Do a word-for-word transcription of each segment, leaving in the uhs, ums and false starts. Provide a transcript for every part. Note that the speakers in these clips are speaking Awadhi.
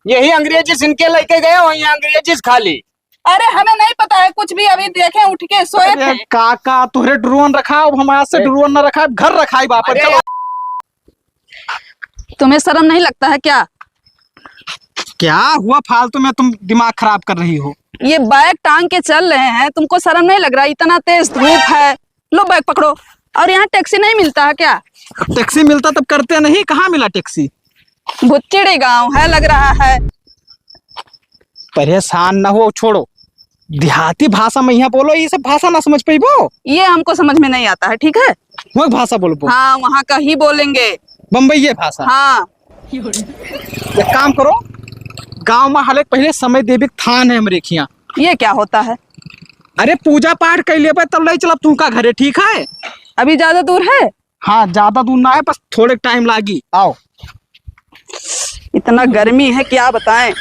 यही अंग्रेजी सिन के लेके गए हो, यहाँ अंग्रेजी से खा ली। अरे, हमें नहीं पता है कुछ भी, अभी देखे उठ के सोए अरे थे। काका, तोहरे ड्रोन रखा, अब हमारे से ए। ड्रोन ना रखा, घर रखा ही वापस, अरे चलो। तुम्हें शर्म नहीं लगता है क्या? क्या हुआ, फालतू में तुम दिमाग खराब कर रही हो? ये बैग टांग के चल रहे हैं, तुमको शर्म नहीं लग रहा? इतना तेज धूप है, लो बैग पकड़ो। और यहाँ टैक्सी नहीं मिलता है क्या? टैक्सी मिलता तब करते नहीं, कहाँ मिला टैक्सी? भुच्चड़ी गांव है लग रहा है। परेशान ना हो, छोड़ो, देहाती भाषा में यहाँ बोलो, ये सब भाषा ना समझ पाइबो। ये हमको समझ में नहीं आता है, ठीक है? वही भाषा बोलबो। हाँ, वहाँ का ही बोलेंगे। बम्बई ये भाषा। हाँ। एक काम करो, गांव में हाले पहले समय देवी के थान है हमरे खिया। ये क्या होता है? अरे पूजा पाठ कर लेबे तब ले चलब तुमका घरे, ठीक है? अभी ज्यादा दूर है? हाँ, ज्यादा दूर ना है, बस थोड़े टाइम लागी। आओ। इतना गर्मी है, क्या बताएं।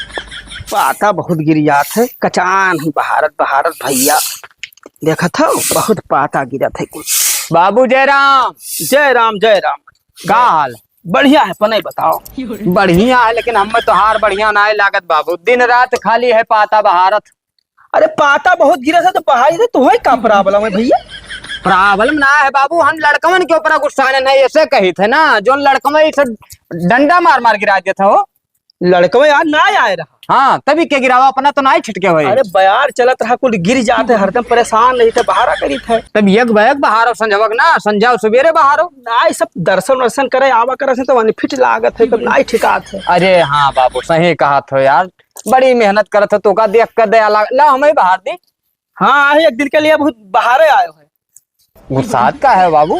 पाता बहुत गिर जात है, कचान है बहारत बहारत भैया। देखत हो, बहुत पाता गिरत है कुल। बाबू जय राम। जय राम, जय राम। का हाल? बढ़िया है, पनई बताओ। बढ़िया है, लेकिन हमें तोहार बढ़िया नाय लागत बाबू, दिन रात खाली है पाता बहारत। अरे पाता बहुत गिरत है तो बहाई दे, तुम्हें का प्रॉब्लम है भैया? प्रॉब्लम ना है बाबू, हम लड़कवन के ऊपर गुस्सा नहीं, ऐसे कही थे ना, जो लड़कवन इसे डंडा मार मार गिरा देता हो। लड़कवे यार ना आए रहा। हाँ, तभी के गिरावा, अपना तो ना ही छिटके हुए। अरे बयार चलत रहा, कुल गिर जाते, हरदम परेशान रही थे, बहारा करी थे। तब एक बैग बहारो संझवक ना, संझाव सवेरे बहारो। ना, ये सब दर्शन वर्शन करे, आवा करे से तो वहीं फिट लागत है, तो ना ही ठिकात है। अरे हाँ बाबू, सही कहा थो यार, बड़ी मेहनत करत हो, तोका देख के दया लाग, ला हमें बहार दी। हाँ, आहे एक दिन के लिए बहुत बहारे आयो है। गुस्सात का है बाबू?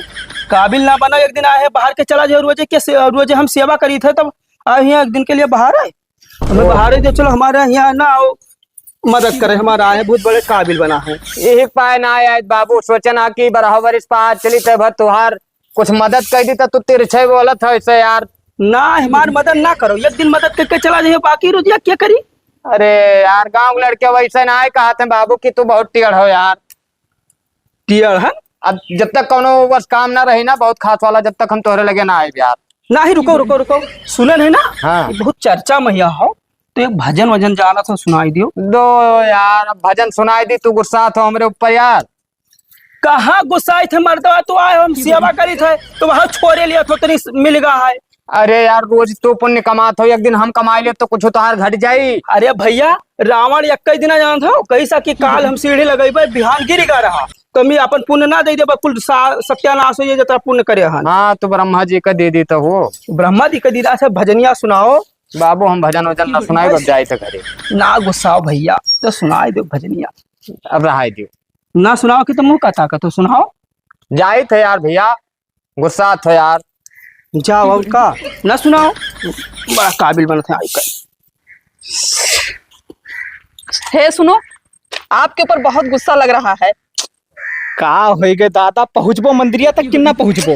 काबिल ना बनो, एक दिन आहे बाहर के चला जाओ, रोजे के से-, रोजे हम सेवा करी थे, तब आए हियाँ एक दिन के लिए बाहर आए, हमें बाहर ही दे, चलो हमारे यहाँ ना आओ, मदद करे, हमारा आहे बहुत बड़े काबिल बना है। यही पाए ना आए बाबू, सोचे ना कि बरह बरिस पा चली थे भर तुहार कुछ मदद कर दी तो तू तिरछे बोलत हो ऐसे यार। ना, हमार मदद ना करो, एक दिन मदद करके चला जाइए, बाकी रोजिया क्या करी? अरे यार, गाँव के लड़के वैसे ना आए कहते हैं बाबू कि तू बहुत टेढ़ हो यार। टेढ़ है? अब जब तक कौनो बस काम ना रही ना बहुत खास वाला, जब तक हम तोहरे लगे ना आए यार। ना ही, रुको, रुको, रुको, सुने नहीं ना? हाँ। ये बहुत चर्चा में हिया हो, तो एक भजन वजन जाना था, सुनाई दियो। दो यार, अब भजन सुनाई दी, तू गुस्सा तो हमरे ऊपर यार। कहाँ गुस्साई थे मर्दवा, तू आए हम सेवा करी थे, तो वहाँ छोरे लिया तो तनी मिल गा है। अरे यार, रोज तू पुण्य कमात हो, एक दिन हम कमाई ले तो कुछ तोहार घट जाई। अरे भैया, रावण एक ही दिन जानत हो, कैसा कि काल हम सीढ़ी लगइबे, बिहान गिर गा रहा, तो हम अपन पुण्य ना दे देबे, कुल सा-, सत्यानाश हो जाए, जितना पुण्य करे हन। हाँ, तो ब्रह्मा जी का दे दी तो हो। ब्रह्मा जी का दीदा से भजनिया सुनाओ। बाबू, हम भजन वजन ना सुनाई, बस जाए थे घरे। ना गुस्साओ भैया, तो सुनाई दो भजनिया। अब रहाई दियो। ना सुनाओ कि तो मुँह का ताकत हो, सुनाओ। जाई थे यार भैया, गुस्सा थे यार। जाओ, और का? ना सुनाओ, बड़ा काबिल बनत है आजकल। हे सुनो, आपके ऊपर बहुत गुस्सा लग रहा है। का होई गए दादा, पहुँचबो मंदिरिया तक कि ना पहुँचबो?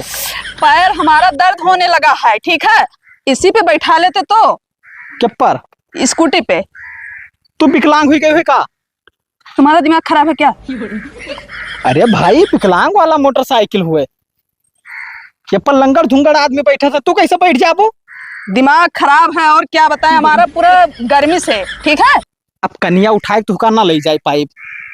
पैर हमारा दर्द होने लगा है, ठीक है, इसी पे बैठा लेते तो। के पर? स्कूटी पे। तू विकलांग हुई गई हुई का? तुम्हारा दिमाग खराब है क्या? अरे भाई, विकलांग वाला मोटरसाइकिल हुए, ये पर लंगड़ धुंगड़ आदमी बैठा था, तू कैसे बैठ जाबो? दिमाग खराब है और क्या बताएं, हमारा पूरा गर्मी से, ठीक है? अब कनिया उठाए के तुहका ना ले जाए पाइब,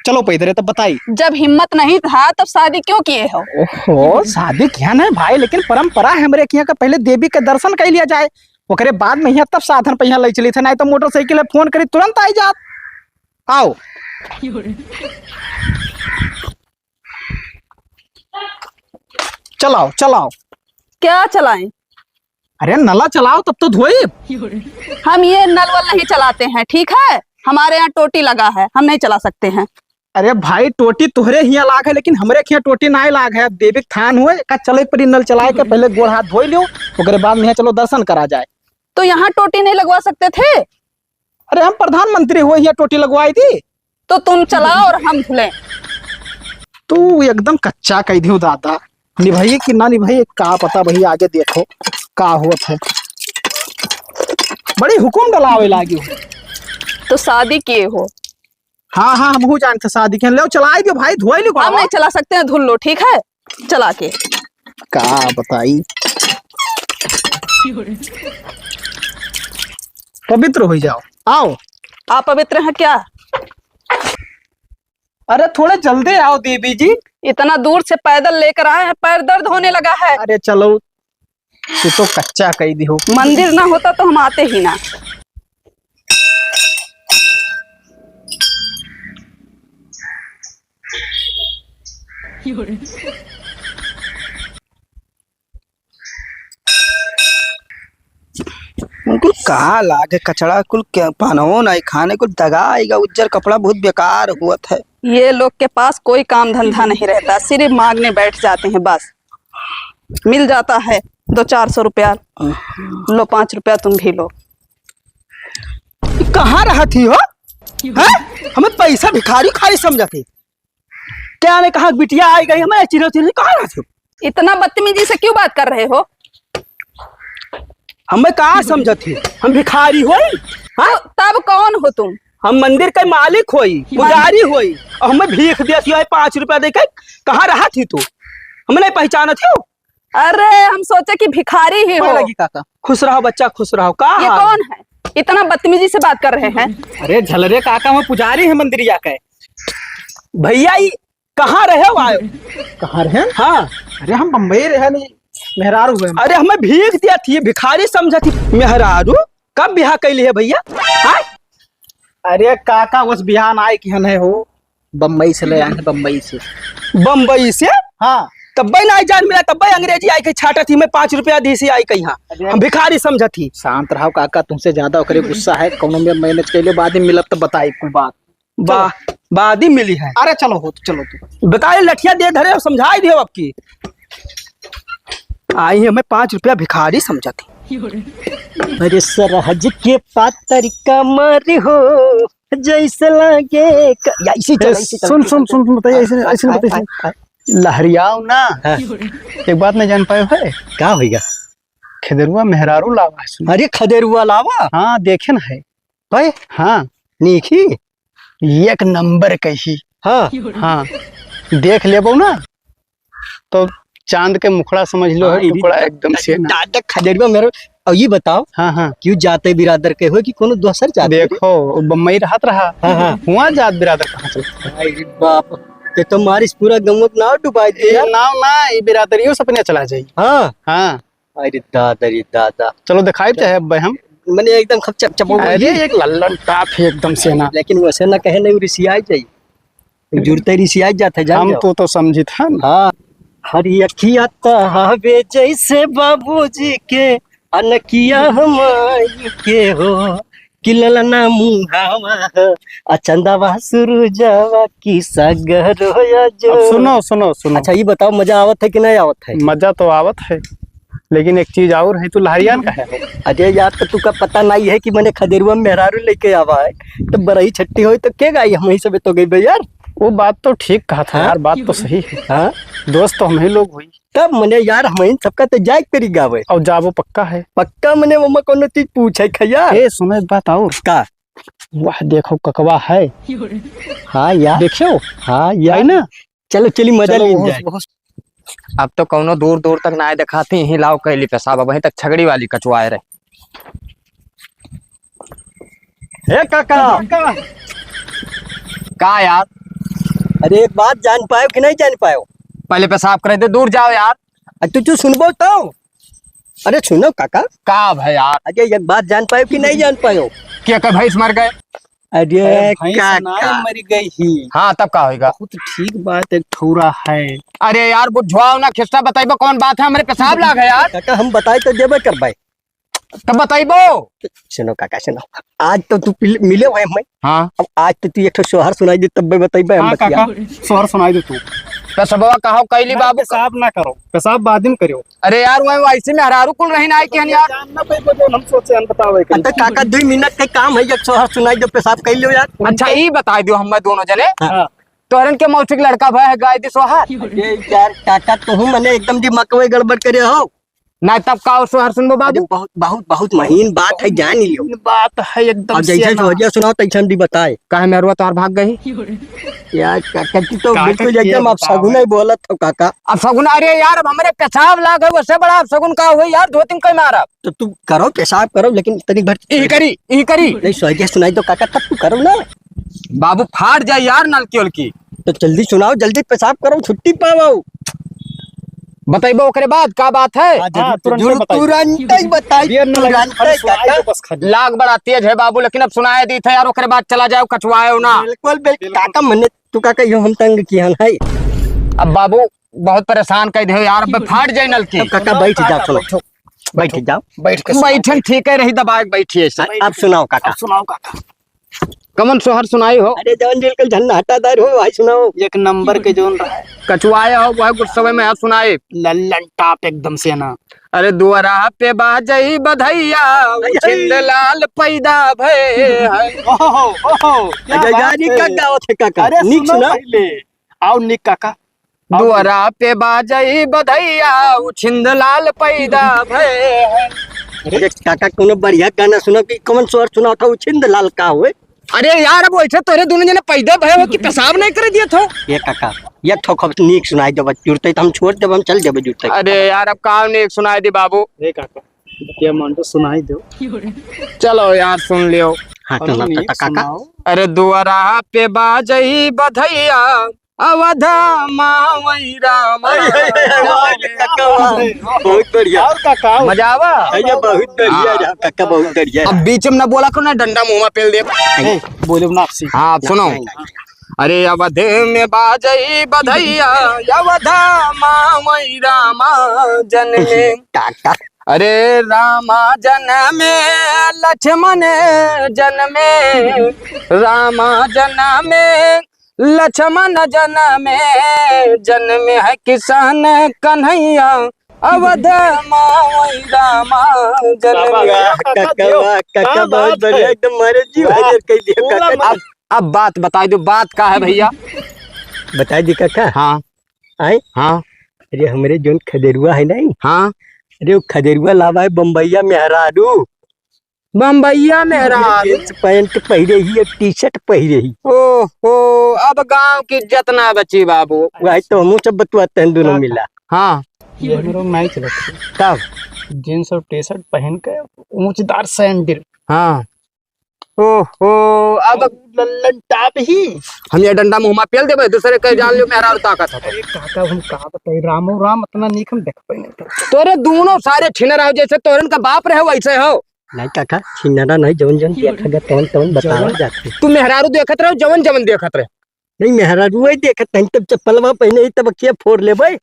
चलो पैदरे तब बताई। जब हिम्मत नहीं था तब शादी क्यों किए हो? ओहो, शादी किया ना भाई, लेकिन परंपरा है हमरे किया का पहले देवी के दर्शन कर लिया जाए, ओकरे बाद में यहाँ तब साधन पे यहाँ ले चली थे, नहीं तो मोटरसाइकिल है, फोन करी तुरंत आई जात। आओ। चलाओ, चलाओ। क्या चलाएं? अरे नला चलाओ, तब तो धोई। हम ये नल वल नहीं चलाते हैं, ठीक है? हमारे यहाँ टोटी लगा है, हम नहीं चला सकते हैं। अरे भाई, टोटी तोहरे हियाँ लाग है, लेकिन हमरे हियाँ टोटी नाय लाग है। अब देवी के थान हुए, का चले परी नल चलाए के, पहले गोड़ हाथ धोई लियो, ओकरे बाद में यहाँ चलो दर्शन करा जाए। तो यहाँ टोटी नहीं लगवा सकते थे? अरे हम प्रधानमंत्री हुए, यहाँ टोटी लगवाई दी। तो तुम चलाओ और हम धुलें। तू एकदम कच्चा कह दियो दादा, निभाइए कि ना निभाइए, का पता भैया, आगे देखो का होत है। बड़ी हुकुम डलावे लागी हो। तो शादी किए हो? हाँ, हाँ, हमहू जानते शादी के। ले चलाए दियो भाई, धोए लियो हम बाबा। नहीं चला सकते हैं, धुल लो, ठीक है? चला के। का बताई? पवित्र हो जाओ। आओ। आप पवित्र हैं क्या? अरे, थोड़े जल्दी आओ देवी जी। इतना दूर से पैदल लेकर आए हैं, पैर दर्द होने लगा है। अरे चलो, तू तो कच्चा कही दी हो। मंदिर ना होता तो हम आते ही ना। कुल का लागे कचड़ा, कुल के पानवो नाई खाने, कुल दगा आइगा। उज्जर कपड़ा बहुत बेकार हुआ था। ये लोग के पास कोई काम धंधा नहीं रहता, सिर्फ मांगने बैठ जाते हैं बस। मिल जाता है दो चार सौ रुपया, लो पाँच रुपया तुम भी लो। कहाँ रहत ही हो? हैं? हमें पैसा भिखारी खारी समझत ही। क्या ने कहा बिटिया आई गई, हमें चिन्ह चिन्ह कहाँ रहत हो? इतना बदतमीजी से क्यों बात कर रहे हो? हमें का समझत ही? हम भिखारी होई? हाँ? तब कौन हो तुम? हम मंदिर के मालिक होई, पुजारी होई, और हमें भीख देत ही, पाँच रुपया दे के। कहाँ रहत ही तू? हमें नहीं पहचानत हो? अरे, हम सोचे कि भिखारी ही हो। लगी काका। खुश रहो बच्चा, खुश रहो। का ये हाल? कौन है? इतना बदतमीजी से बात कर रहे हैं। अरे झलरे काका, हम पुजारी हैं मंदिरिया के। भैया, ई कहाँ रहे हो आयो? कहाँ रहे? हाँ। अरे हम बम्बई रहे नहीं, मेहरारू हुए हम। अरे हमें भीख दिया थी, भिखारी समझा थी। मेहरारू? कब ब्याह कैली है भैया? हाँ? अरे काका, बस बिहान आए कि हन है हो, बम्बई से ले आए हैं, बम्बई से। बम्बई से? हाँ। तब्बे ना जान मिला, तब्बे अंग्रेजी आई के छाटा थी, मैं पाँच रुपया दी सी आई कहीं। अरे। हम भिखारी समझा थी। शांत रहो काका, तुमसे ज्यादा ओकरे गुस्सा है, कौनो में मैनेज कर ले, बाद में मिलब तो बताई कुल बात। बा-, चलो। बाद ही मिली है। अरे चलो हो, चलो तू। बताए लठिया दे धरे और समझाई दियो आपकी। आई है, मैं पाँच रुपया भिखारी समझा थी। अरे सरहज के पातर कमर हो, जैसे लागे क-, या, ऐसे चल, ए, ऐसे चल, सुन, ऐसे सुन, चल। सुन, सुन, बताइए, ऐसे, ऐसे नहीं बताइए। लहरियाओ ना। हाँ। एक बात नहीं जान पाए है। का होइगा? खदेरुआ मेहरारू लावा है, सुन। अरे, खदेरुआ लावा? हाँ, देखे न है। है? हाँ। नीकी? एक नंबर कही। हाँ। हाँ। देख लेबो ना, तो चांद के मुखड़ा समझ लो, हाँ, है टुकड़ा एकदम से ना। दादा खदेरुआ मेहरारू। और ये बताओ, हाँ, हाँ। क्यों जाते बिरादर के हो कि कोनो दोसर जात के? देखो, वो बम्बई रहत रहा। हाँ, हाँ। हुआ जात बिरादर कहाँ चलता है? अरे बाप, ये तो मारिस पूरा गंवक नाव डुबाई दिया। ये नाव ना, ये बिरादरियो सपने चला जाई। हाँ। हाँ। अरे दादा रे दादा। चलो दिखाई चाहे अब हम। मने एकदम खप चप चप हो अरे गई। एक लल्लन टाप है एकदम से ना। लेकिन वैसे ना कहे नहीं, रिसियाई जाई। जुड़ते रिसियाई जात है, जान हम जाओ। तो, तो समझित हन। हाँ। हरी अखिया त हवे जैसे बाबूजी के, अनकिया हमारी के हो। कि ललना मुहावा ह, आ चंदवा सुरुजवा की सगरो या जो। अब सुनो, सुनो, सुनो। अच्छा, ये बताओ, मजा आवत है कि नहीं आवत है? मजा तो आवत है, लेकिन एक चीज और है, तू लहरियान का है? अरे यार, तो तुका पता नहीं है कि मने खदेरुआ मेहरारू लेके आवा है, तो बरही छट्टी होई तो के गाई, हम ही सबे तो गई बे यार। वो बात तो ठीक कहा था हाँ? यार, बात तो सही है। हाँ? दोस्त तो हम ही लोग हुई। तब मने यार, हम इन सबका तो जाए के पड़ी गावे। और जाबो पक्का है। पक्का मने ओमा कोनो चीज पूछे खैया। ए, सुनो एक बात और। का? वाह, देखो ककवा है। हाँ यार। देखियो। हाँ यार। है ना? चलो, चली मजा चलो, लीन बहुत, जाए। बहुत। अब तो कौनो दूर दूर तक ना देखाती, यहीं लाओ कैली पेशाब, वहीं तक छगड़ी वाली कचवाए रहे। ए काका। का यार? अरे एक बात जान पायो कि नहीं जान पायो? पहले पेशाब करे दे, दूर जाओ यार। अरे तू, तू सुनबो तो। अरे सुनो काका। का भाई यार? अरे एक बात जान पायो कि नहीं जान पायो? क्या कर भैंस मर गए? अरे अरे भैंस काका। नाई मर गई ही। हाँ, तब का होइगा? बहुत ठीक बात एक ठौरा है। अरे यार बुझवाओ ना, खिस्सा बताइबो, कौन बात है, हमरे पेशाब लाग है यार। काका हम बताए तो देबे करबे। तब बताइबो। सुनो काका, सुनो, आज तो तू पिल-, मिले हुए हमें। हाँ। अब आज तो तू एक ठो सोहर सुनाई दे, तब मैं बताइबे हम हाँ, बतिया। काका, सोहर सुनाई दे तू। पेशबवा कहो कैली ना, बाबू? पेशाब ना करो, पेशाब बाद में करियो। अरे यार, वह वैसे में हरारू कुल रही ना आई कि हन यार। जान ना पे बदल हम सोचे हन बतावे के। अरे काका, दो मिनट के काम है, एक सोहर सुनाई दे, पेशाब कर लियो यार। अच्छा, ई बताई दियो हम दोनों जने। हाँ। तोहरन के मौसी के लड़का भय है, गाय दी सोहर। अरे यार काका, तू मने एकदम दिमाग में गड़बड़ करे हो। ना तब का सोहर सुनबो अरे बाबू? बहुत, बहुत, बहुत महीन बात है, जान लियो। महीन बात है एकदम अब जैसे सियाना। सोहरिया सुनाओ, तैसे हम भी बताए। काहे मेहरुआ तोहार भाग गई? यार, काका, तू तो काका बिल्कुल के एकदम अब बतावे? सगुन ही बोलत हो, काका। अब सगुन, अरे यार, अब हमरे पेशाब लाग गए, उससे बड़ा अब सगुन का होई यार, धोती में कहीं मारब। तो तू करो, पेशाब करो, लेकिन तनी भर इही करी, इही करी। नहीं, सोहरिया सुनाई दो, काका, तब तू करो ना। बाबू, फाट जाए यार नलकी उलकी। तो जल्दी सुनाओ, जल्दी पेशाब करो, छुट्टी पाओ। बतइबो ओकरे बाद का बात है? हाँ, जरूर, हाँ, तुरंत जरूर, बताइए। तुरंत ही बताई, बियर न लगे, तुरंत खाली ही सुनाई काका। दो, बस खाली। लाग बड़ा तेज है बाबू, लेकिन अब सुनाए दी थे यार, ओकरे बाद चला जाओ, कचवायो ना। बिल्कुल, बिल्कुल। काका, मने तू काका, यो हम तंग किहन है। अब बाबू, बहुत परेशान कर दे यार, अब फाट जाए नलकी। अब काका, बैठ जाओ, सुनो। बैठ जाओ। बैठ के सुनाओ। बैठन ठीक है रही, दबाए के बैठिए ऐसे। अब सुनाओ काका। अब सुनाओ काका। कमन सोहर सुनाई हो? अरे जौन बिल्कुल झन्नाटादार हो, वही सुनाओ। एक नंबर के जौन रहा है। कचुआए हो, वह गुस्सवे में है सुनाई। लल्लन टाप एकदम से ना। अरे दुआरा पे बाजई बधैया, अरे। उछिंद लाल पैदा भए है। ओहो, ओहो, क्या अरे बात यार, ये है। का गावत है काका? अरे नीक सुनो सुनाओ। पहले, आओ नीक काका। दुआरा पे बाजई बधैया, उछिंद लाल पैदा भए हैं। अरे काका, कोनो बढ़िया गाना सुनाओ कि कौन सोहर सुनाओ था, उछिंद लाल का होए? अरे यार, अब वैसे तोरे दोनों जने पैदा भए हो कि पेशाब नहीं करे दिए थो? ये काका, ये ठोक अब नीक सुनाई देबे, जुड़ते तो हम छोड़ देबे, हम चल देबे जुड़ते। अरे यार, अब का नीक सुनाई दे बाबू? ए काका, बतिया मांडो सुनाई दो। चलो यार, सुन लियो। हाँ, तो अरे ना नीक काका। सुनाओ। अरे दुआरा पे बाजई बधैया, अवधा मावई राम। अरे, अरे, अरे, वाह, काका, वाह। बहुत बढ़िया। और काका, और मजा आवा? अरे, बहुत बढ़िया हाँ। रहा, काका, बहुत बढ़िया। अब बीच में ना बोला करो ना, डंडा मुंह में पेल दे। ए, बोलो ना आपसी। हाँ, आप सुनो। नहीं, नहीं। अरे अवध में बाजई बधैया, अवधा मावई रामा जनमे। काका। अरे रामा जनमे लक्ष्मण जनमे, रामा जनमे लक्ष्मण जनमे, जनमे है किसान कन्हैया, अवध मावई रामा जनमे। वाह, काका, वाह, काका, क्या बहुत बात बढ़िया, है। एकदम मारे जी वाह। हाजिर कर दिया, पूरा काका। अब, अब बात बताई दो, बात का है भैया? बताई दी काका। हाँ। आए? हाँ। अरे हमरे जोन खदेरुआ है नहीं? हाँ। अरे वो खदेरुआ लावा है बम्बैया मेहरारू। बम्बैया मेहरारू। जींस पैंट पहिरे ही, एक टी-शर्ट पहिरे ही। ओहो, अब गांव की इज्जत ना बची बाबू। वही तो हमहू सब बतुआते हैं दोनों हाँ। मिला। हाँ। ये हमरो नहीं चलत है। तब? जींस और टी-शर्ट पहन के ऊंचदार सैंडल। हाँ। ओहो, अब लल्लन टाप ही। हम ये डंडा मुंह में पेल देबे, दूसरे के जान लियो मेहरारू ताकत है। अरे काका, हम का बताई, रामो राम इतना नीक हम देखबे नहीं करते। तोरे दोनों सारे छिनरा हो, जैसे तोरन का बाप रहे वैसे हो। नहीं काका, छिनरा नहीं, जवन जवन देखा गया, तवन तवन बतावल जाते। तू मेहरारू देखत रहो, जवन जवन देखत रहे। नहीं, मेहरारू वही देखत नहीं, तब चप्पलवा पहने ही तब के फोड़ लेबे।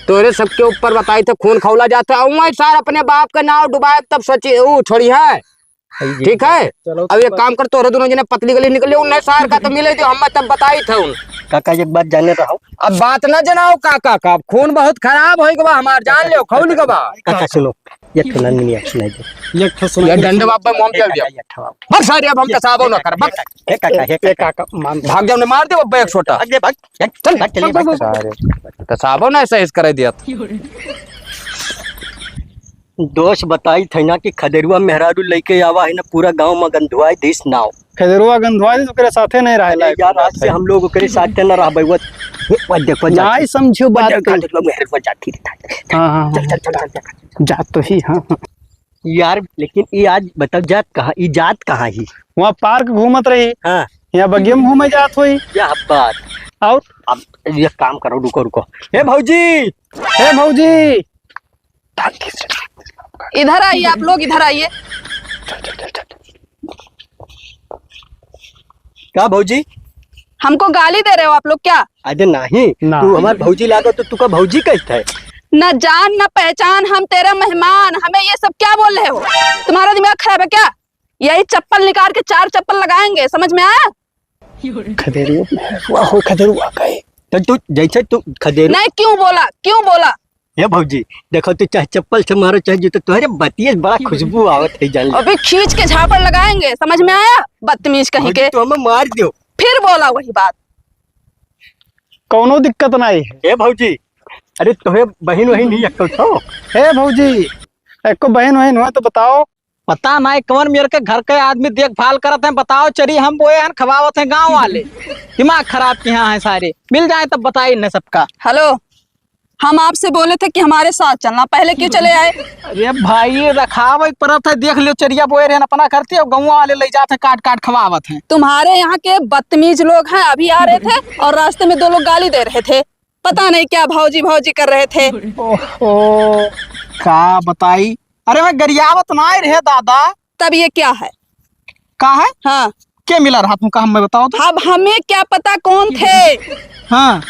तोरे सबके ऊपर बताई थे, खून खौला जाता है। उहाँ सार अपने बाप का नाव डुबाए, तब सोची, ऊ छोड़ी है। सही जी। ठीक है? चलो, अब एक बात काम कर, तोरे दोनों जने पतली गली निकले, उन्हें सार का तो मिले दियो, हम तब बताई थे उन। काका, एक बात जाने रहो। अब बात ना जनाओ काका का, अब खून बहुत खराब होई गवा हमार, जान लियो, खौल गवा। काका, सुनो, एक ठो नंदनी आप सुनाई दो। एक ठो सुनाई ये दो। डंडे बाबा मुंह पे आ गया। एक ठो आप। बस सारे, अब हम पेशाबो ना कर, बस। हे काका, हे ए काका। काका, मान। भाग जाओ, ने मार दे अब एक छोटा। भाग दे, भाग। चल, भाग, चलिए, भाग, भाग, भाग। सारे, पेशाबो ना ऐसा इस करे दिया। दोस्त बताई थे ना कि खदेरुआ मेहरारू लेके आवा है ना, पूरा गांव में गंधुआई दिस नाव। खदेरुआ गंधुआई दिस, ओकरे साथे नहीं रहे अरे लायक यार, बात आज से है। हम लोग ओकरे साथे ना रहबे। वो, वो देखो, जाती। नहीं समझियो वो बात देखो, को। देखो, मेहरारू जाती रहता है। हाँ, हाँ, चल, हाँ। चल, चल, चल, चल, चल। जात तो ही, हाँ, हाँ। यार, लेकिन ई आज बताओ, जात कहाँ, ई जात कहाँ ही? वहाँ पार्क घूमत रही। हाँ। यहाँ बगिया में घूमे जात होई। क्या बात। और? अब एक काम करो, रुको, रुको। हे भौजी, हे भौजी, इधर आइए आप लोग, इधर आइए। का भौजी? हमको गाली दे रहे हो आप लोग क्या? अरे नहीं, ना। तू हमार भौजी लागो तो तू का भौजी कहत है? न जान न पहचान, हम तेरे मेहमान, हमें ये सब क्या बोल रहे हो? तुम्हारा दिमाग खराब है क्या? यही चप्पल निकाल के चार चप्पल लगाएंगे, समझ में आया? खदेरुआ, वाह हो खदेरुआ कहे। तो तू जैसे तू खदेरू नहीं, क्यों बोला, क्यों बोला? हे भौजी, देखो तू चाहे चप्पल से मारो चाहे जूता, तुम्हारे बतिये से बड़ा खुशबू आवत है जान ले। अभी खींच के झापड़ लगाएंगे, समझ में आया? बदतमीज कहीं भौजी, के। तू हमें मार दियो। फिर बोला वही बात। कौनो दिक्कत नहीं है। हे भौजी, अरे, तोहे बहिन वहिन नहीं अक्कल छो? हे भौजी, एको बहिन वहिन हुआ तो बताओ। पता नाहीं कौन मेर के घर के आदमी देखभाल करत हैं, बताओ, चरी हम बोए हैं, खवावत हैं गाँव वाले। दिमाग खराब किहाँ हैं सारे, मिल जाए तब बताई इन्हें सबका। हेलो, हम आपसे बोले थे कि हमारे साथ चलना, पहले क्यों चले आए? अरे भाई, रखावे के परत है, देख लियो, चरिया बोए रहे हैं, अपना करते हो, गाँव वाले ले जाते हैं, काट काट खवावत हैं। तुम्हारे यहाँ के बदतमीज लोग हैं, अभी आ रहे थे और रास्ते में दो लोग गाली दे रहे थे, पता नहीं क्या भौजी भौजी कर रहे थे। ओहो, का बताई? अरे मैं गरियावत नाहीं रहे दादा। तब ये क्या है? का है? हाँ। के मिला रहा तुमका, हम मैं बताओ तो? अब हमें क्या पता कौन थे। हाँ।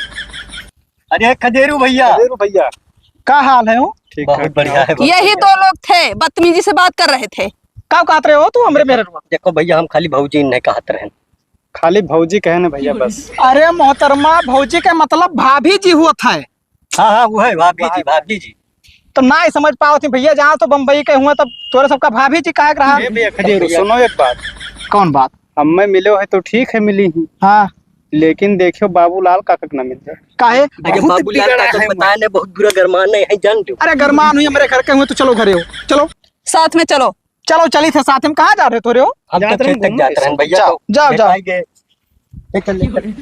अरे खदेरू भैया। खदेरू भैया। का हाल है हो? ठीक बहुत है, बढ़िया है। यही दो लोग थे, बदतमीजी से बात कर रहे थे। का कहत रहे हो तू हमरे मेहररुआ? देखो भैया, हम खाली भौजी नहीं कहत रहन। खाली भौजी कहे ना भैया, बस। अरे मोहतरमा, भौजी के मतलब भाभी जी हुआ था। हाँ, हाँ, वो है, भाभी जी, भाभी जी। तो ना ही समझ पावत ही भैया, जहाँ तो बम्बई के हुए, तब तोरे सबका भाभी जी काहे के रहा? ए भैया, खदेरू, सुनो एक बात। कौन बात? हमें मिले है तो ठीक है, मिली ही। हाँ। लेकिन देखियो, बाबूलाल काका के ना मिल जाए। काहे? अरे, बहुत बाबूलाल बिगड़ा काका है बताए वो। ने, बहुत बुरा गरमान है, जान दो। अरे, गरमान हुई, हमरे घर के हुए, तो चलो घरे हो, चलो। साथ में चलो। चलो, चली थे साथ में। कहाँ जा रहे तोरे हो? हम तो खेत तक जात रहन भैया, जाओ, तो जाओ, जाओ। देखाई गए। ले चल, ले चल।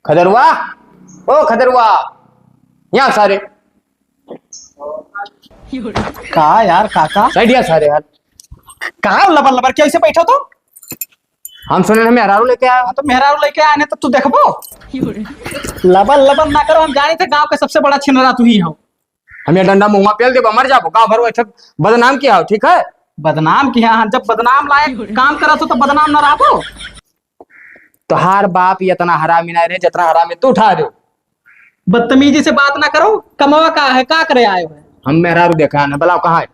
खदरुआ, ओ खदरुआ, यहाँ सारे। का यार काका? बैठ जा सारे यार। का लबर लबर कैसे बैठो तो? हम सुने हम मेहरारू लेके आए। हाँ, तो मेहरारू लेके आए ने तो तू देखबो। लबर लबर ना करो, हम जानी थे गांव के सबसे बड़ा छिनरा तू ही हो। हम ये डंडा मुंह में पेल देबो, मर जाबो, गांव भर ऐसे बदनाम किया हो, ठीक है? बदनाम किया, हाँ, जब बदनाम लायक काम करत हो तो बदनाम ना रहबो। तोहार बाप इतना हरामी ना रहे जितना हरामी तू ठहरे। बदतमीजी से बात ना करो, कमवा का है, का करे आए हो? हम मेहरारू देखा है ना, बताओ कहाँ है?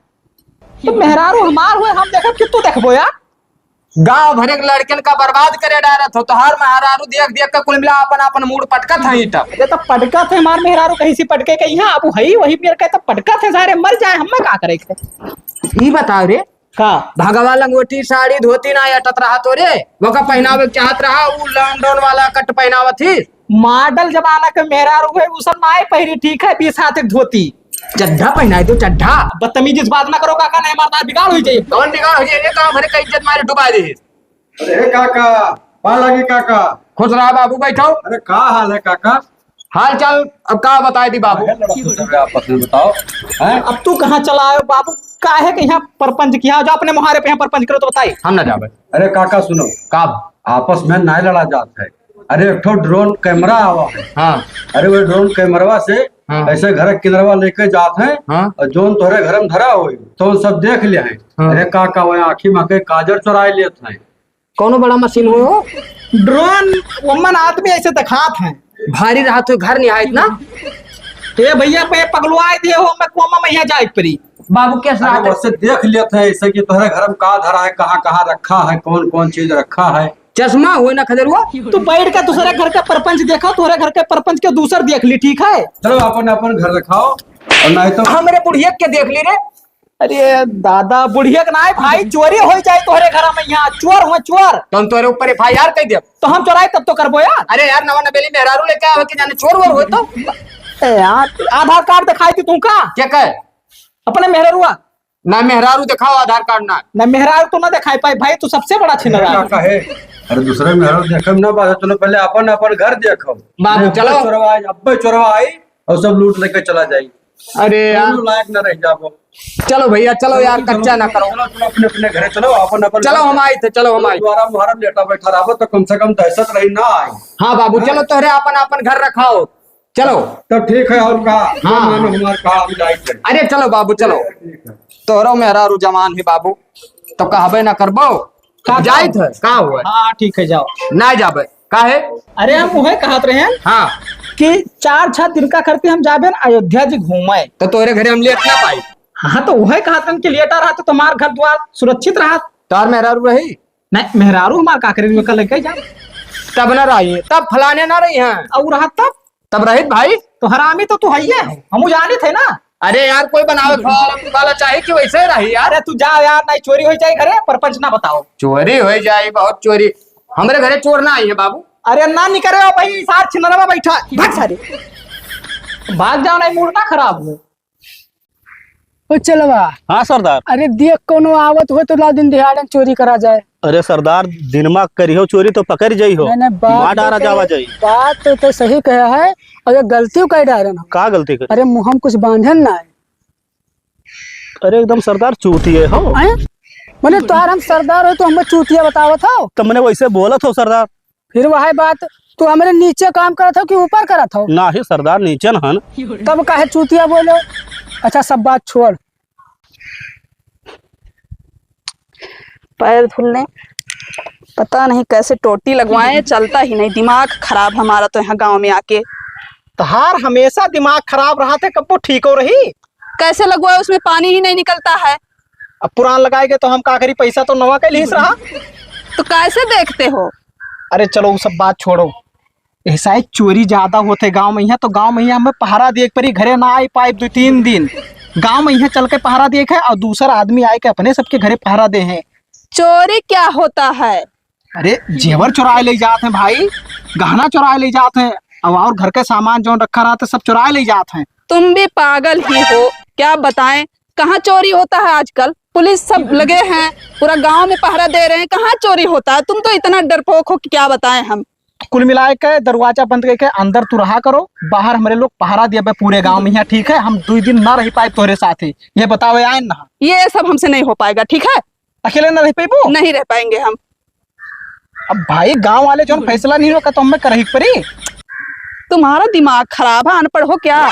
तो मेहरारू हमार हुए, हम देखब कि तू देखबो यार? गांव भरे के लड़कन का बर्बाद करे डारत हो, तोहार मेहरारू देख देख के कुल मिला अपन अपन मूड़ पटकत है ईटा। अरे तो पटकत है, हमार मेहरारू कहीं से पटके के यहाँ, अब हई वही मेर के तो पटकत है, सारे मर जाए, हमें का करे के? ई बताओ रे, का? भगवा लंगोटी, साड़ी, धोती ना अटत रहा तोरे, ओका पहनावे के चाहत रहा, उ लॉकडाउन वाला कट पहनावत ही। मॉडल जमाना के मेहरारू है, उ सब नाय पहिरी, ठीक है, बीस हाथ एक धोती। चड्ढा पहनाए दो, चड्ढा। बदतमीजी से बात ना करो काका, नहीं मारता बिगाड़ हो जाए। कौन बिगाड़ हो जाए? ये तो हमरे का इज्जत मारे डुबा दे। अरे काका, पाँव लागी काका। खुश रहा बाबू, बैठो। अरे का हाल है काका? हाल चाल अब का बताए दी बाबू? काहे लड़त हो सब आपस में बताओ, हैं? अब तू कहाँ चला आयो बाबू? काहे के यहाँ परपंच किया? जो अपने मुहारे पे यहाँ परपंच करो तो बताई। हम ना जाबे। अरे काका सुनो। का? आपस में ना लड़ा जात है। अरे एक ठो ड्रोन कैमरा आवा है। हाँ। अरे वो ड्रोन कैमरवा से हाँ। ऐसे घर के किनरवा लेके जात है हाँ। और जोन तोहरे घर में धरा होई तो सब देख ले है। हाँ। अरे काका वो आँखी में के काजर चुराए लेत है। कौनो बड़ा मशीन हो? ड्रोन, ओमन आदमी ऐसे दिखात हैं। भारी रहत हो, घर निहायत ना। ए भैया, पे पगलुआए दिए हो, मैं कोमा में यहाँ जाए परी। बाबू, कैसे अरे, रहत है? वैसे देख लेत है ऐसे कि तोहरे घर में का धरा है, कहाँ, कहाँ रखा है, कौन, कौन चीज रखा है। चश्मा होए ना खदेरुआ। तू बैठ के दूसरे घर के परपंच देखा, तोहरे घर के परपंच के दूसर देख ली, ठीक है? चलो, अपन, अपन घर रखाओ, और नहीं तो हमरे बुढ़िया के देख ली रे। अरे दादा, बुढ़िया के नाय भाई, चोरी हो जाए तोहरे घर में यहाँ, चोर हुए चोर। तो हम तोहरे ऊपर एफ आई आर कर देब। तो हम चोराई तब तो करबो यार। अरे यार, नवा नबेली मेहरारू लेके आवे के जाने चोर वोर हो तो। ए यार, आधार कार्ड दिखाई थी तुमका? क्या कहे? अपने मेहरारुआ। ना मेहरारू दिखाओ आधार कार्ड ना। ना मेहरारू तो ना दिखाई पाई भाई, तू सबसे बड़ा छिनरा। का कहे? अरे दूसरे मेहरारू देखे में ना बात है, चलो पहले अपन अपन घर देखो। बाबू, नहीं, चलो। अब्बे चोरवा आई, अब्बे चोरवा आई और सब लूट लेके चला जाई। अरे यार। कोनो लायक ना रह जाबो। चलो भैया, चलो यार, चलो, कच्चा ना करो। चलो, चलो, अपने, अपने घरे चलो, अपन, अपन चलो, घर हम आए थे, चलो, हम आए। दोबारा मुहर्रम लेटा बैठा रहबो, तो कम से कम दहशत रही ना आए। हाँ बाबू, हाँ? चलो, तोहरे अपन, अपन घर रखाओ, चलो। तो ठीक है, और का? हाँ। मानो हमार का, हम जाए थे। अरे चलो बाबू, चलो। ठीक है। तोहरो मेहरारू जवान है बाबू, तो कहबे ना करबो। का जाइत है, का हुआ? हाँ, ठीक है, जाओ। ना जाबे, काहे? अरे, हम उहे कहत रहे हैं हाँ। कि चार छह दिन का करते हम जाबे न अयोध्या जी घूमे। तो तोरे घरे हम लेट ना पाई। हाँ, तो उहे कहत रहे कि लेटा रहा तो तुम्हार घर द्वार सुरक्षित रहा। तार मेहरारू रही? नहीं, मेहरारू हमार का करे, कल लेके जा। तब ना रही, तब फलाने ना रही हैं। और रहा तब? तब रहित भाई। तो हरामी तो तू हइये हो, हमू जानित है ना। अरे यार, कोई बनावे खावे वाला चाही कि वैसे रही यार। अरे तू जा यार, नहीं चोरी हो जाए घरे, परपंच ना बताओ। चोरी हो जाए, बहुत चोरी। हमरे घरे चोर ना आई है बाबू। अरे ना निकरे हो भाई, सार छिनरवा बैठा, भाग सारे। भाग जाओ, नहीं मूड ना खराब हो। ओ चलवा। हाँ सरदार। अरे देख, कोनो आवत हो तो ला दिन दिहाड़न चोरी करा जाए। अरे सरदार, दिनमा करिहो चोरी तो पकड़ जाई हो। नहीं, नहीं, बात मार तो डारा ते-, जावा जाई। बात तो, तो सही कहे है, और ये गलती कर डारे ना। का गलती कर? अरे मुँह हम कुछ बांधन ना है। अरे एकदम सरदार चूतिए हो। हैं? मने तोहार हम सरदार हो तो हमें चूतिया बतावत हो? तो मने वैसे बोलत हो सरदार। फिर वही बात, तू हमरे नीचे काम करत हो कि ऊपर करत हो? नाही सरदार, नीचे न हन। तब काहे चूतिया बोलो? अच्छा, सब बात छोड़। पैर धुलने, पता नहीं कैसे टोटी लगवाए, चलता ही नहीं। दिमाग खराब हमारा तो यहाँ गाँव में आके। तहार हमेशा दिमाग खराब रहा थे, कब्बो ठीक हो रही? कैसे लगवाए, उसमें पानी ही नहीं निकलता है। अब पुरान लगाए गए तो हम का करी, पैसा तो नवा के लीस रहा। तो कैसे देखते हो? अरे चलो, वो सब बात छोड़ो। ऐसा है, चोरी ज्यादा होते गाँव में यहाँ, तो गाँव में यहाँ हमें पहरा दिए के परी, घरे ना आई पाए दो तीन दिन। गाँव में यहाँ चल के पहरा दिए के है और दूसरा आदमी आए के अपने सबके घरे पहरा दे हैं। चोरी क्या होता है? अरे जेवर चुराए ले जात हैं भाई, गहना चुराए ले जात हैं, अब और घर के सामान जौन रखा रहता सब चुराए ले जात हैं। तुम भी पागल ही हो, क्या बताएं, कहाँ चोरी होता है आजकल? पुलिस सब लगे हैं, पूरा गांव में पहरा दे रहे हैं, कहाँ चोरी होता है? तुम तो इतना डरपोक हो कि क्या बताएं हम। कुल मिलाए के दरवाजा बंद करके अंदर तू रहा करो, बाहर हमरे लोग पहरा दिए बे पूरे गांव में यहाँ, ठीक है? हम दो दिन ना रह पाए तोहरे साथे, ये बतावे आए ना। ये सब हमसे नहीं हो पाएगा, ठीक है? अकेले ना रह पाइबो? नहीं रह पाएंगे हम। अब भाई, गांव वाले जौन फैसला नहीं होगा तो हमें करही के परी। तुम्हारा दिमाग खराब है, अनपढ़ हो क्या?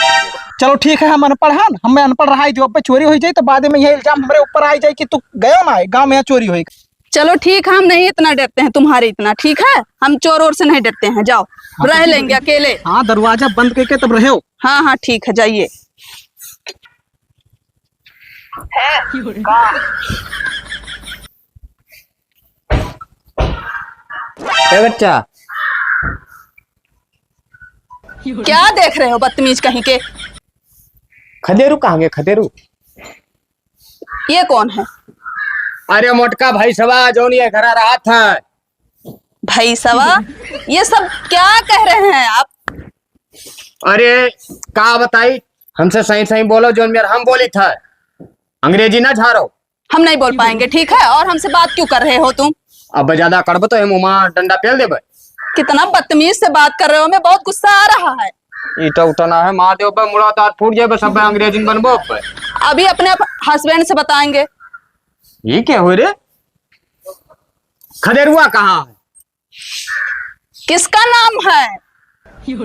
चलो ठीक है, हम अनपढ़ हन, हमें अनपढ़ रहा ही दियो। अब चोरी हो जाए तो बाद में यह इल्जाम हमरे ऊपर आ जाए कि तू गयो ना है गांव में, यहाँ चोरी होई। चलो ठीक है, हम नहीं इतना डरते हैं तुम्हारे इतना, ठीक है? हम चोर ओर से नहीं डरते हैं, जाओ, हाँ, तो रह ठीक लेंगे है। अकेले। हाँ, दरवाजा बंद करके तब रहो। हाँ, हाँ, ठीक है, जाइए। ए बच्चा। क्या देख रहे हो बदतमीज कहीं के? खदेरू कहाँ गए, खदेरू? ये कौन है? अरे मोटका भैंसवा, जौन ये घरा रहत है। भैंसवा? ये सब क्या कह रहे हैं आप? अरे का बताई, हमसे सही सही बोलो, जौन मेर हम बोली था, अंग्रेजी ना झारो। हम नहीं बोल पाएंगे, ठीक है? और हमसे बात क्यों कर रहे हो तुम? अब ज्यादा करबो तो हम उमा डंडा पेल देबे। कितना बदतमीज से बात कर रहे हो, हमें बहुत गुस्सा आ रहा है। ईटा उटा ना है, मार देबे, मुड़ा दांत फूट जाबे, सब अंग्रेजी में बनबो अब। अभी अपने husband से बताएंगे। ये क्या हो रे? खदेरुआ कहाँ है? किसका नाम है?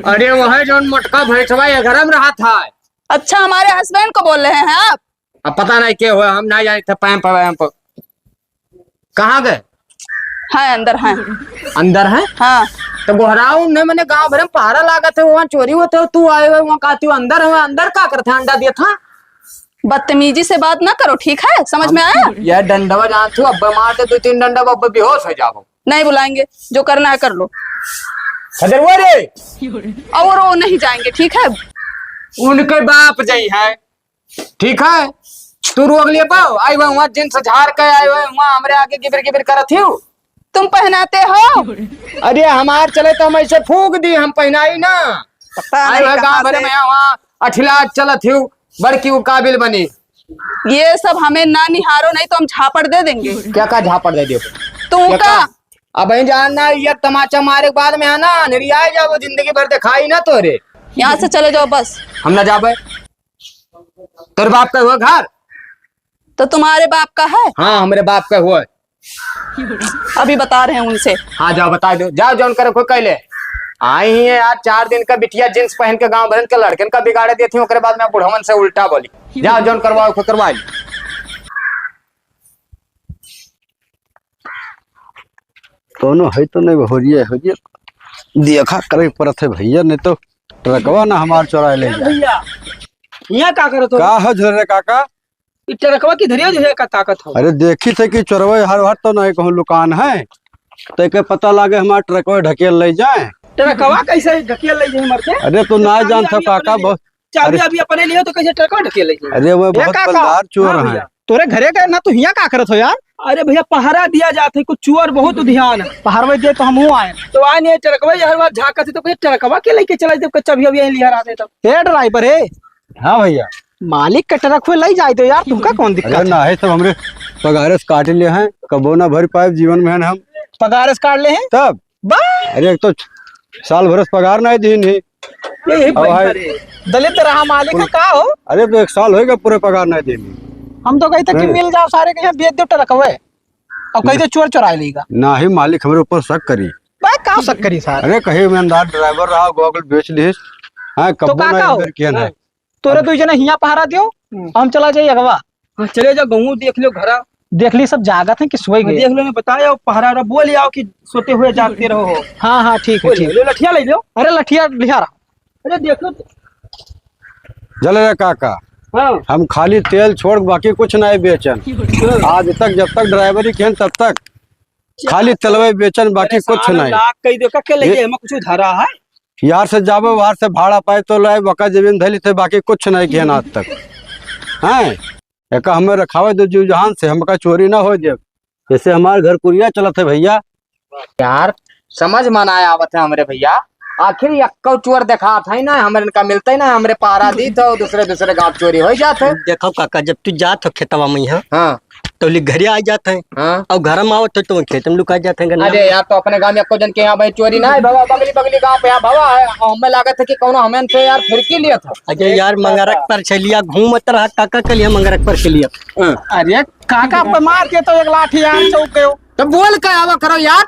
अरे वो है जौन मोटका भैंसवा ये घर में रहत है। अच्छा, हमारे husband को बोल रहे हैं आप? अब पता नहीं के हुआ, हम नहीं जाने थे पैम पर, वैम पर। कहाँ गए? हैं, अंदर हैं। अंदर हैं? हाँ। तो गोहराऊ ने मने गांव भर में पहरा लागत है, वहाँ चोरी होते हो, तू आए हुए, वहाँ कहती हो अंदर है, अंदर का करते हैं, अंडा दिया था? बदतमीजी से बात ना करो, ठीक है? समझ में आया? यह डंडवा जानती हो, अब मार दे दो तीन डंडा, अब बेहोश हो जाओ। नहीं बुलाएंगे, जो करना है कर लो। खदेरुआ रे। और वो नहीं जाएंगे, ठीक है? उनके बाप जाई है, ठीक है? तू रोक लिए पाओ, आई हुआ वहाँ जींस झाड़ के, आई हुआ वहाँ हमरे आगे गिबिर गिबिर करत हियो। तुम पहनाते हो? अरे हमार चले तो हम ऐसे फूंक दी, हम पहनाई ना। पता आई नहीं हुआ कहाँ गाँव भर से। में वहाँ अठिला चलत हियो, बड़की वो काबिल बनी। ये सब हमें ना निहारो, नहीं तो हम झापड़ दे देंगे। क्या का झापड़ दे दियो? तू क्या का? का? अब ही जानना, ये तमाचा मारे के बाद में है ना, अनरिया जाबो, जिंदगी भर दिखाई ना तोरे। यहाँ से चले जाओ बस। हम ना जाबे। तेरे बाप का हुआ घर? तो तुम्हारे बाप का है? हाँ, हमरे बाप का हुआ। अभी बता रहे हैं उनसे। हाँ, जाओ बता दो, जाओ जौन करे कोई कह ले। आई ही है यार, चार दिन का बिटिया जींस पहन के गांव भरन के लड़कन का बिगाड़े देती हूँ, ओकरे बाद में बुढ़वन से उल्टा बोली। जाओ जौन करवाओ कोई करवा ली। कौनो है तो नहीं, होरिये, होरिये देखा करे के पड़त है भैया, नहीं तो ट्रकवा ना हमार चोराए ले जाए। भैया, यहाँ का करत हो? का हो झुलरे काका? ई ट्रकवा की धरिया जो है का ताकत हो? अरे देखी थे कि चोरवे हर हर तो नहीं कहूँ लुकान है, तो के पता लागे हमार ट्रकवा ढकेल ले जाए। ट्रकवा कैसे ढकेल ले जाए मरते? अरे तो ना चाबी जानत हो अभी काका, अपने बहुत चाबी अरे अभी अपने लिए तो कैसे ट्रकवा ढकेल ले जाए? अरे वो ए बहुत काका, बलदार चोर हाँ हैं। भैया, तोरे घरे का ना, तू हियाँ का करत हो यार? अरे भइया, पहरा दिया जात है, कुछ चोर बहुत उधियान है। पहरवे दे तो हमहू आए। तो आए नहीं, ट्रकवा यहर बार झाँकत है, तो कहे, "ट्रकवा के लेके चला जब कच्चा भी अभी यहीं लिया रहते तब?" ए ड्राइवर, ए। हाँ भइया। मालिक के ट्रक हुए लई जाए दो यार, तुमका कौन दिक्कत अरे है? ना है, सब हमरे पगारे से काट ले हैं, कबो ना भर पाए जीवन में हम। पगारे से काट ले हैं? तब बा? अरे, एक तो साल भर से पगार नहीं दीन ही। यही अब भाई, भाई, दलित रहा मालिक है का हो? अरे, तो एक साल होएगा पूरे पगार नहीं दीन ही। हम तो कही था कि हैं? मिल जाओ सारे के, यहाँ बेच दो ट्रकवे। अब कहीं तो चोर चुराए लेगा। ना ही मालिक हमरे ऊपर शक करी। बा, का शक करी सार? अरे, कहीं ईमानदार ड्राइवर रहा, गोगल बेच लिहिस। हाँ, तो कब्बो का ना का हो? इधर किया ना। तोरे अब दो जने हियाँ पहरा दियो, हम्म। हम चला जाई अगवा। हाँ, चले जाओ, गहूँ देख लो, घरा। देख ली, सब जागत हैं कि सोए हाँ, गए? देख लो, मैं बताया, पहरा वहरा बोल आओ कि सोते हुए जागते रहो हो। हाँ, हाँ, ठीक है, बोल ठीक। लो, लठिया ले लो। अरे, लठिया लिहा रहा। अरे, देख लो तो। जले रे काका, हाँ। हम खाली तेल छोड़ बाकी कुछ नहीं बेचन। हाँ। आज तक, जब तक ड्राइवरी किहन तब तक खाली तेलवे बेचन, बाकी अरे, कुछ साला नहीं। लाख कही दो, का, के ले ये गए? हमें कुछ धरा है? यार से जाबे, वार से भाड़ा पाए तो लाए, बका जमीन धैली थे, बाकी कुछ नहीं किहन आज तक। हैं? एका हमें रखावे दो जीव जहान से, हमका चोरी ना हो जाए। जैसे हमार घर कुरिया चलत है भइया। यार, समझ में ना आवत है हमरे भइया, आखिर यक्को चोर देखात है ना, हमरे इनका मिलते ना, हमरे पहरा दीत हो, दूसरे दूसरे गाँव चोरी हो जात है। देखो काका, जब तू जात हो खेतवा में यहाँ, हाँ। तो लिख घरे आ जात है, हाँ। और घर में आवत हो तो खेत में लुका जात है गन्ना अरे में। यार, तो अपने गाँव में यक्को जन के यहाँ भाई चोरी ना है, बाबा, बगली बगली गाँव पे यहाँ बाबा है, और हमें लागत है कि कौनो हमें से यार फिरकी लिया था। अरे यार, मंगरक पर से लिया घूमत रहा काका के लिए, मंगरक पर से लिया। हाँ। अरे काका पे मार के तो एक लाठी यार चौक गयो। तो बोल के आवा करो यार।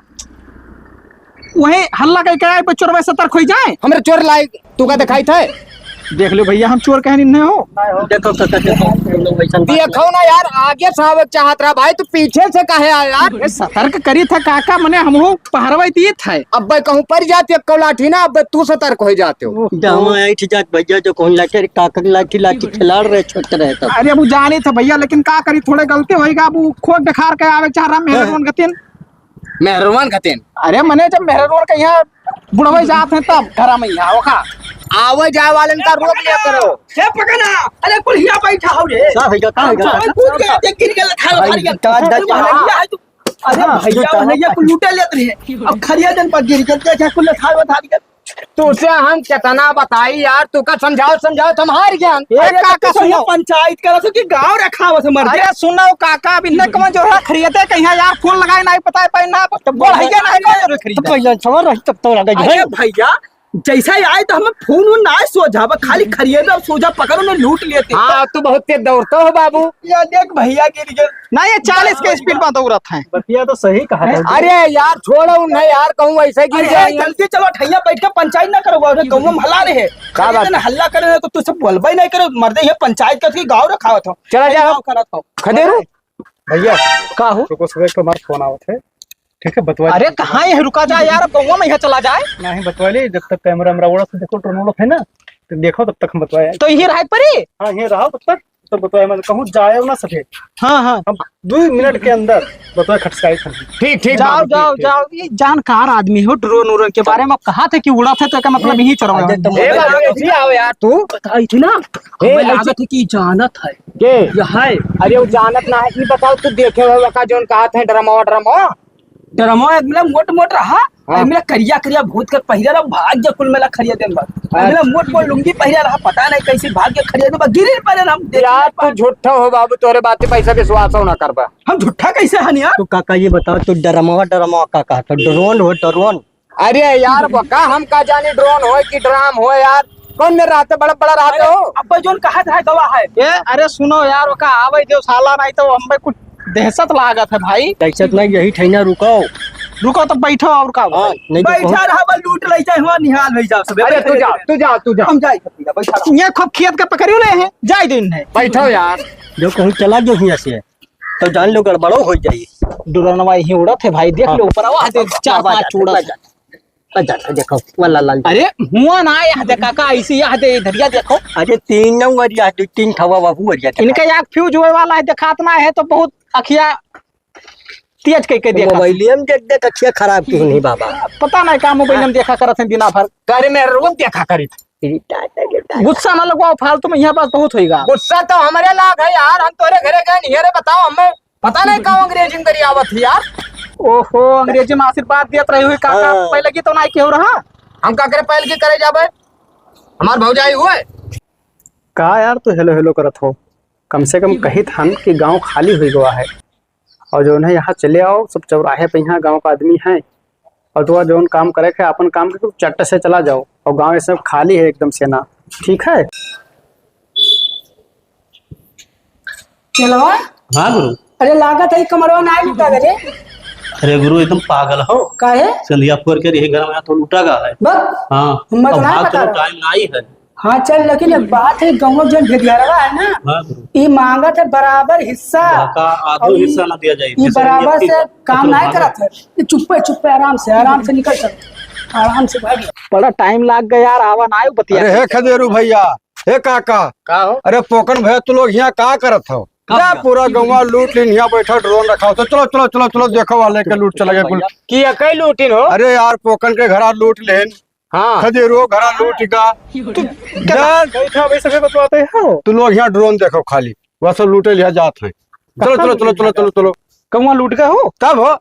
वही हल्ला कई कराए पे चोरवे सतर्क होई जाए। हमरे चोर लाई तू का दिखाई थे? देख लो भइया, हम चोर कहनी नहीं हो। देखो काका, देखो, हम लोग वैसन बात देखो ना यार, आगे से आवे चाहत रहा भाई, तू पीछे से काहे आया यार? अरे सतर्क करी था काका, मने हमहू पहरवा दिए थे। अब भाई कहूँ पर जाती है कौलाठी ना, अब तू सतर्क हो जाते हो। ओहो। जहाँ ऐठ जात भइया, जो कौन लाठी, काका के लाठी, लाठी खिलाड़ रहे, छोट रहे तब। अरे, वो जाने था भइया, लेकिन का करी, थोड़े गलती होइगा। अब वो खोट दिखार के आवे चाह रहा, मेहरबान गतिन। मेहरबान गतिन? अरे, मने जब मेहरबान के यहाँ बुढ़वे जात हैं, तब घरा में यहाँ ओखा। आवे जाए वाले का रोक लिया करो। हे पकना, अरे, कुल हिया बैठा हो रे। का होइगा, का होइगा? अरे, कूद गया, देख, गिर गया, खाए, भाई, खा गया। का, अरे, भैया है तू। अरे हाँ, भैया, ये भैया, कुल लूटे लेत रहे। अब खरिया जन पर गिर के देखे, कुल थाल बता दिया। तुसे हम केतना बताई यार, तू का समझाओ, समझाओ, तो हम हार गया। ए, अरे, काका, तो सुनो। पंचायत करा सो कि गाँव रखा हो से मर अरे, गया। सुनो, काका, अभी न कौन जो है खरीदे कहीं यार, फोन लगाए नहीं पता है, पाई ना, तो बोल, है क्या नहीं, कौन जो खरीदे? तो कहीं सवाल रही, तब तो लगा अरे है। भैया, जैसे ही आए तो हमें फोन वोन ना सोझा, बस खाली खरिए दो, सोझा पकड़ो ना, लूट लेते। हाँ, तू बहुत तेज दौड़ता हो बाबू। या देख भैया गिर गए। ना, ये चालीस के स्पीड में दौड़त हैं। बतिया तो सही कहा था। अरे यार, छोड़ो उन्हें यार, कहूँ ऐसे गिर अरे जाए। जल्दी चलो, ठैया बैठ के पंचायत ना करो, अरे कहूँ हम हला रहे। का बात? इतना हल्ला करे ना तो तू सब बोलबे नहीं करे, मर्दे ये पंचायत का गाँव रखा था। चला जाओ। गाँव करा था। खदेरू। भैया, का हो? रुको, सुबह को हमारा फोन आवत है। ठीक है, बतवा अरे, दीजिए। कहाँ है? रुका जाए यार, अब गौवा में यहाँ चला जाए। नहीं, बतवा ली, जब तक कैमरा वैमरा उड़ा से देखो, ड्रोन उड़ा है ना, तो देखो, तब तक हम बतवाए। तो यही रहे परी? हाँ, यही रहा तब तक, तो बतवाए, मतलब, कहूँ जाए ना सके। हाँ, हाँ। हम दो मिनट के अंदर बतवाए खटकाई खा। ठीक, ठीक, जाओ, बाबू, जाओ, ठीक, ठीक। जाओ, ये जानकार आदमी हो, ड्रोन उरोन के बारे में कहा थे कि उड़ा थे, तो का मतलब यही चुरावा अरे, है। तो ए, बाबू, जी आओ यार, तू। बताई थी ना, ए, हमें ऐसे लागत है कि जानत है। के? यह है। अरे, वो जानत ना है, ई बताओ, तू देखे हो का जोन कहा थे ड्रामा, ड्रामा? ड्रामा, मतलब, मोट मोट रहा, हाँ। मतलब, करिया करिया भूत के पहिरा रहा, भाग जा कुल मेला खरिया दिन भर। अच्छा। मतलब, मोट मोट लुंगी पहिरा रहा, पता नहीं कैसे भाग के खरिया दिन भर, गिरे पड़े रहा, हम देख यार, नहीं पाए। तू झूठा हो बाबू, तोरे बात पे ऐसा विश्वास हो ना करबा। हम झूठा कैसे हन यार? तू काका, ये बताओ, तू ड्रामा, ड्रामा का कहा था? ड्रोन हो, ड्रोन? अरे यार, वो का हम का जानी, ड्रोन होय कि ड्राम होय यार, कौन में रहते, बड़ा बड़ा रहते हो? अब्बा जोन कहा था गवा है। ए, अरे सुनो यार, ओका आवे दो साला, नहीं तो हम पे कुछ दहशत लागत है भाई। दहशत नहीं, यही ठैना रुको। रुको तो बैठो और का हाँ, भाई? नहीं तो बैठा बहुत रहा बा, लूट ले जाए, हुआ निहाल भाई जाओ सब। अरे तू जा, तू जा, तू जा। हम जाए, बैठा रहो। ये खूब खेत के पकड़ियो ले हैं, जाए दिन है। बैठो यार। जो कहूँ चला गयो हियाँ से, तो जान लो गड़बड़ो हो जाई। ड्रोनवा यहीं उड़त है भाई, देख हाँ। लो ऊपर, आवा दे, हाँ, चार हाँ, पांच हाँ, उड़त हाँ, है। हाँ, हाँ, देखो, वाला लाल। अरे, हुआ ना, यह देखा का, ऐसी यह दे, इधरिया देखो। अरे, तीन नंबर या दो, तीन ठवा बाबू, अरिया देखा। इनका यार फ्यूज होए वाला है, देखात ना है, तो बहुत अखिया तेज कई के देखा। मोबाइलिया में देख, देख, अखिया खराब की नहीं बाबा। पता नहीं का मोबाइल में देखा करत हैं दिना भर। करे में रोज देखा करी। गुस्सा ना लगवाओ फालतू में, यह बात बहुत होएगा। गुस्सा तो हमरे लाग है यार, हम तोरे घरे गए नहीं रे, बताओ हमें। पता नहीं का अंग्रेजी में दरियावत है यार। ओहो, अंग्रेजी में आशीर्वाद दियत रही हुई काका, हाँ। पहले की तो नहीं केहू रहा। हम का करे पहले की करे जाबे? हमार भौजाई हुए। का यार तू हेलो हेलो करत हो? कम से कम कहित हन कि गाँव खाली हुई गवा है। और जौन है यहाँ चले आओ, सब चौराहे पे यहाँ गाँव का आदमी है। और तू जौन काम करे के, अपन काम के, तू चट से चला जाओ। और गाँव ऐसे खाली है एकदम से ना, ठीक है? चलवा? हाँ गुरु। अरे लागत है कमरवा ना लूटा गे रे। अरे गुरु एकदम पागल हो। काहे? संधिया फोर के रही घर में तो लूटा गा है। बस। हाँ। हिम्मत अब ना भाग पता चलो, रहा। टाइम ना ही है। हाँ चल, लेकिन एक बात है, गाँव जौन भेदियारवा है ना, हाँ गुरु। ई मांगत है बराबर हिस्सा। का आधो और ई, हिस्सा ना दिया जाए, ई जैसे बराबर ये से काम अतलो नहीं भागो। करत है। ई चुप्पे चुप्पे आराम से, आराम से निकल चल, आराम से भाग। बड़ा टाइम लाग गया यार, आवा ना आयो बतिया। अरे हे खदेरू भैया, हे काका। का हो? अरे पोकन भैया, तू लोग यहाँ का करत हो? का जा, भैया? पूरा गौवा लूट लीन, यहाँ बैठा ड्रोन रखा हो। तो चलो, चलो, चलो, चलो, देखो वाले के लूट चला गया कुल। कि यकई लूटिन हो? अरे यार, पोकन के घरा लूट लेन। हाँ। खदेरो घरा लूट का। तू जा। बैठा, वही सफे बतवाते हो। तू लोग यहाँ ड्रोन देखो खाली, वह सब लूटे लिया जात है। चलो, चलो, चलो, चलो, चलो, चलो। कौवा लूट का हो? तब हो।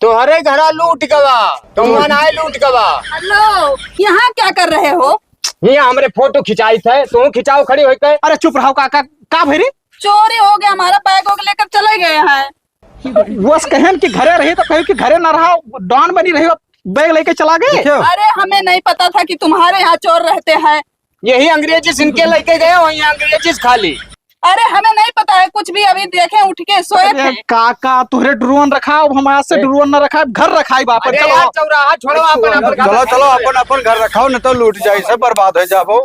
तोहरे घरा लूट गवा, कौवा नाय लूट गवा। हेलो, यहाँ क्या कर रहे हो? यहाँ हमरे फोटो खिंचाई थे, तू खिंचाओ खड़ी होई के। अरे चुप रहो काका, का भई रे? चोरी हो गया हमारा, बैग वैग लेकर चले गए हैं। बस कहन कि घरे रही तो कही कि घरे ना रहा, डॉन बनी रही, बैग लेके चला गए। देखियो। अरे हमें नहीं पता था कि तुम्हारे यहाँ चोर रहते हैं। यही अंग्रेजी सिन के लेके गए हो, यहाँ अंग्रेजी खाली। अरे हमें नहीं पता है कुछ भी, अभी देखे उठ के सोए अरे थे। काका, तुहरे ड्रोन रखा, अब हमारे से ए। ड्रोन न रखा, घर रखाई वापस। अरे चलो। यार, चौराहा छोड़ो, अपन, अपन घर चलो, रखाओ। चलो, अपन, अपन घर रखाओ, न तो लूट जाई, सब बर्बाद हो जाबो।